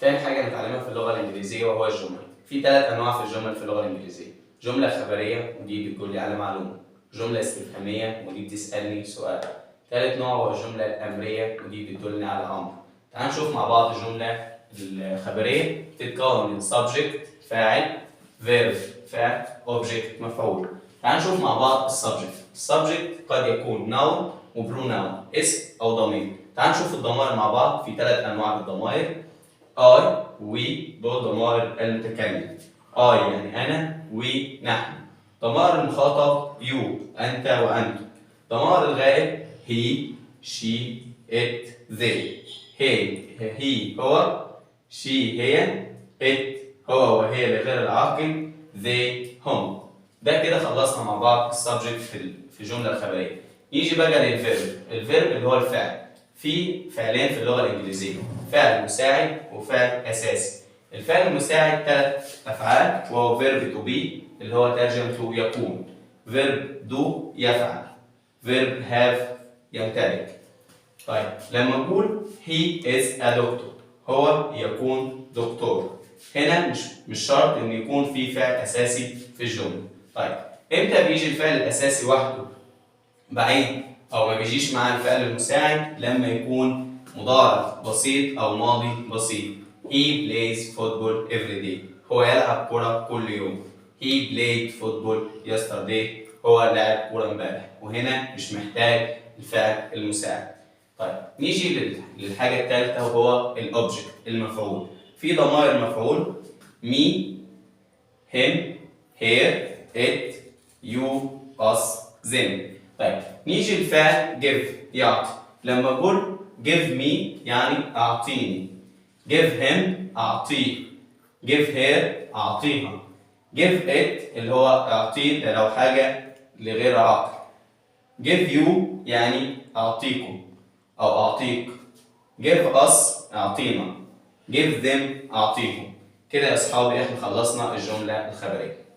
تاني حاجة نتعلمها في اللغة الإنجليزية وهو الجمل. في ثلاث أنواع في الجمل في اللغة الإنجليزية: جملة خبرية ودي بتقول لي على معلومة، جملة استفهامية ودي بتسألني سؤال، ثالث نوع هو الجملة الأمرية ودي بتدلني على أمر. تعال نشوف مع بعض الجملة الخبرية. بتتكون من subject فاعل، verb فعل، object مفعول. تعال نشوف مع بعض ال subject. ال subject قد يكون noun و pronoun، اسم أو ضمير. تعال نشوف الضمائر مع بعض. في ثلاث أنواع للضمائر: I، we، دول ضمائر المتكلم. I يعني أنا، we نحن. ضمائر المخاطب you، أنت وأنتم. ضمائر الغائب he، she، it، they. he he هو، she هي، it هو وهي لغير العاقل، they هم. ده كده خلصنا مع بعض ال subject في الجملة الخبرية. نيجي بقى لل verb. ال verb اللي هو الفعل. في فعلين في اللغة الإنجليزية: فعل مساعد وفعل أساسي. الفعل المساعد ثلاث أفعال، وهو verb to be اللي هو ترجمته يكون، verb do يفعل، verb have يمتلك. طيب، لما نقول he is a doctor، هو يكون دكتور، هنا مش شرط ان يكون في فعل اساسي في الجمله. طيب، امتى بيجي الفعل الاساسي وحده بعيد او ما بيجيش مع الفعل المساعد؟ لما يكون مضارع بسيط او ماضي بسيط. he plays football every day، هو يلعب كرة كل يوم. he played football yesterday، هو لعب كرة امبارح. وهنا مش محتاج الفعل المساعد. طيب، نيجي للحاجة الثالثة وهو ال object المفعول. في ضمائر مفعول: me، him، her، it، you، us، them. طيب، نيجي الفعل give يعطي. لما اقول give me يعني اعطيني، give him اعطيه، give her اعطيها، give it اللي هو اعطيه لو حاجة لغير عاقل، give you يعني اعطيكم او اعطيك، give us اعطينا، give them اعطيهم. كده يا اصحابي احنا خلصنا الجملة الخبرية.